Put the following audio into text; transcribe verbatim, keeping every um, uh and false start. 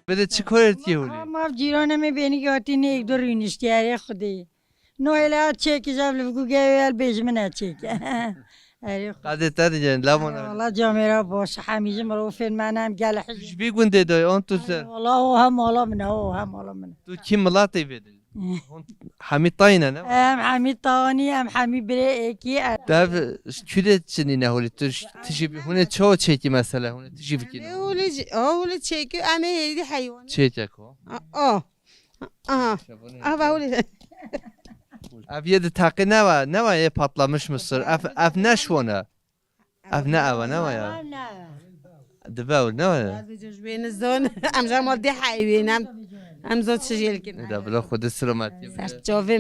Bide çi korê dikî holî? Ama cîranê me bênî hatî nêk du rûniştî erê Xwedê. No hele hat çêkî jev li ku gevê el bêj min e çêke. Erê Xwedê. Qadê te diye lamona. Valla camêra baş hemî ji mirovên me ne em gel Tu ji bî gundê doy on tu ser. Valla o hem mala min e o hem mala min e. Tu kî milatê vê de? Hûn hemî tayîne ne? Em hemî tanî em hemî birê êkî e. Dev kûdê çinîne holî tu tijî hûnê ço çêkî mesela hûnê tijî bikîne. Hûlê çêkî em ê hêdî heywan. Çêkek o. Aa. Aha. Ava hûlê. Ev yê di taqî newa, newa yê patlamış mısır. Ev, ev ne şwona. Ev ne eva, newa ya. Dibe ew newa ya. Jwêni zon. Em jam mal dê heyvên em. Em zon çi jêl kin. Da bila xwe di selametî. Ser çavim.